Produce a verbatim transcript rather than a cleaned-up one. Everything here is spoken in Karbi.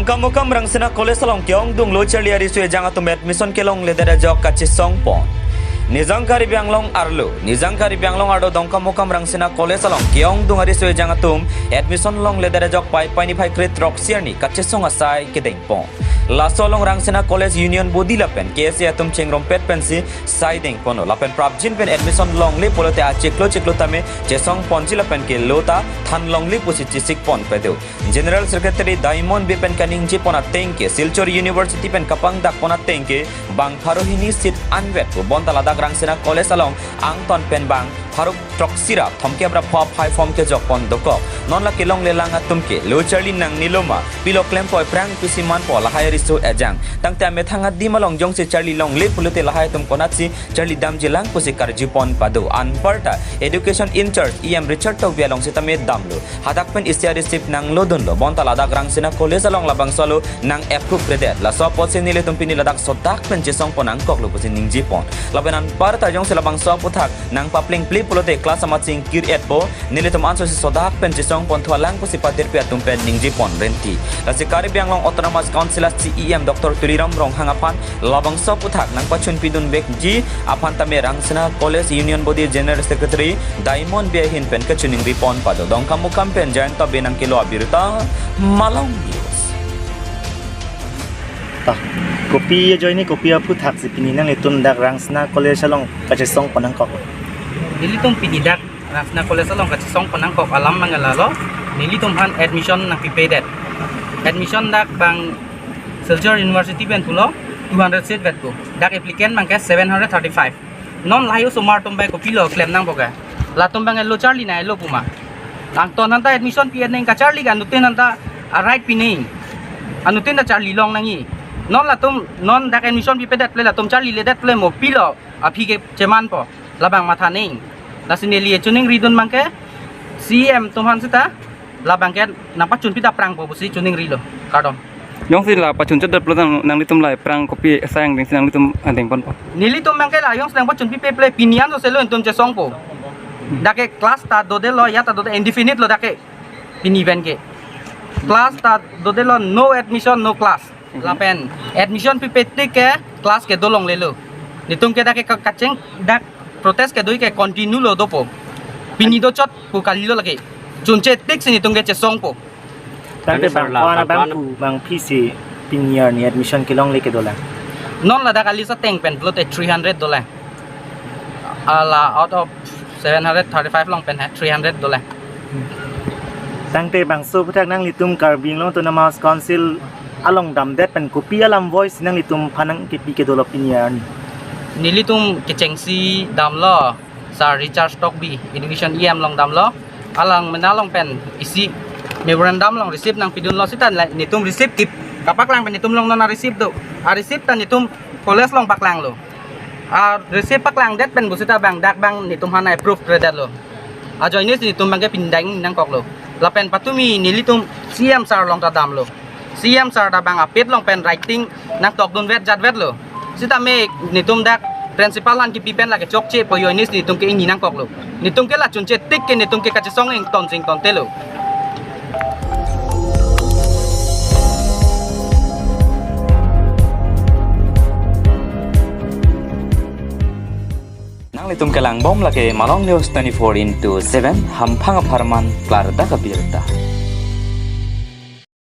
Dongkamukam Rangsina College along ke-ongdung lo charli ariso ejang atum admission kelongledet ajok kachesong pon. Nijang Karbi Anglong arlo, Nijang Karbi Anglong arlo Dongkamukam Rangsina College along ke-ongdung ariso ejang atum admission longledet ajok Paipai niphai kre-throksi arni kachesong asai kedeng pon. Laso along Rangsina College Union Body lapen K S A atum chengrumpet pensi sai deng ponlo. Lapen prapjin pen admission longle pulote achiklo chiklo tame chesong ponji lapen kelo ta than longle pusi chesik pon pado. General Secretary Diamond Bey pen kaningje pon ateng ke Silchar University pen kapangdak pon ateng ke bang pharo hini seat anvet pu bonta ladak Rangsina College along angton pen bang pharo throksi ra thomkep ra pho aphai form kejok pon dokok. Non la kelonglelang atum ke lo charli nangnelo ma, pilo klempoi prang pusi manpo lahai ariso ejang. Tangte amethang adim along jongsi charli longle pulote lahai atum konatsi charli damjilang pusi karju pon pado. Anparta Education in-charge E M Richard Tokbi along sitame damlo. Hadak pen isi a-receipt nanglodunlo. Bonta ladak Rangsina College along labangso alo nang-approve-redet. Laso apotsi nelitum pini ladak sodak pen chesong pon nangkoklo pusi ningje pon. Lapen anparta jongsi labangso aputhak nangpaplengple pulote class amat singkir etpo, nelitum ansosi sodak pen chesong pon thualang pusi patirpi atum pen ningje pon renti. Lasi Karbi Anglong Autonomous Council a-C E M Doctor Tuliram Ronghang aphan labangso aputhak nangpachunpidunvekji aphan tame Rangsina College Union Body General Secretary Diamond Bey ahin pen kachiningri pon pado. Dongkamukam pen Jayanta Bey nangkelo abirta, Malong News. Ta, kopi ajoine kopi aphuthaksi pini nanglitum dak Rangsina College along kachesong pon nangkok? Nelitum pini dak Rangsina College along kachesong pon nangkok alam abang lalo, nelitum aphan admission nangpipedet. Admission dak bang Silchar University pen pulo two hundred seat vetpo. Dak applicant abangke seven hundred thirty-five. Non lahai osomar atum bai kopilo klem nangpo ke? Latum abang lo charli nangnelo puma. Angton aphanta admission pi-et nang, kacharli ke anuttin aphanta a-right pi nang. Anuttin ta charli long nangji. Non latum, non dak admission pipedet ple latum charliledet ple mo, pilo aphi ke chemanpo? Labang matha nang. Lasi neli choningridun abangke C E M atum aphan seta labangke nangpachunpi ta prangpo pusi choningrilo. Kardom. Jongsi la pachunchot det pulo nang, nanglitum la prang kopi asai angdengsi nanglitum angdeng ponpo? Nelitum abangke la jongsi nangpachunpipe ple pini anso selo nelitum chesongpo. Dak ke class ta dodelo, ya ta dode, indefinite lo dak ke. Pini pen ke class ta dodelo, no admission, no class. Lapen admission pipe tik ke class ke dolonglelo. Nelitum ke dak ke ka-, kacheng dak protest kedo ke continue lo dopo. Pini dochot pu kalilo lake. Chunche tiksi nelitum ke chesongpo. Tangte bang ko-an abang pu bang phisi pini arni admission kelongle kedolang? Non ladak a-list ateng pen pulote three hundred dolang. Ala out of seven hundred thirty-five along pen he three hundred dolang. Tangte bangso aputhak nanglitum Karbi Anglong Autonomous Council along damdet pen kopi alam voice nanglitum aphan nangkepi kedolo pini arni? Nelitum kechengsi damlo, Sir Richard Tokbi, Education E M along damlo. Alang mena along pen isi memorandum along receipt nangpidunlo seta la nelitum receipt kip kapaklang pen nelitum along non a-receipt do. A-receipt ta nelitum college along paklanglo. A-receipt paklangdet pen pusita bang dak bang nelitum aphan approve-redetlo. Ajoine si nelitum abangke pindang nangkoklo. Lapen patumi nelitum C E M sir along ta damlo. C E M sir ta bang apet along pen writing nangtokdunvet jatvetlo. Sitame nelitum dak principal aphan kipi pen lake chokche pu ajoine si nelitum ke ingni nangkoklo. Nelitum ke la chunche tik ke nelitum ke kachesong ington singtontelo. Nanglitum kelangbom lake Malong News twenty-four into seven, hamphang apharman klardak abirta.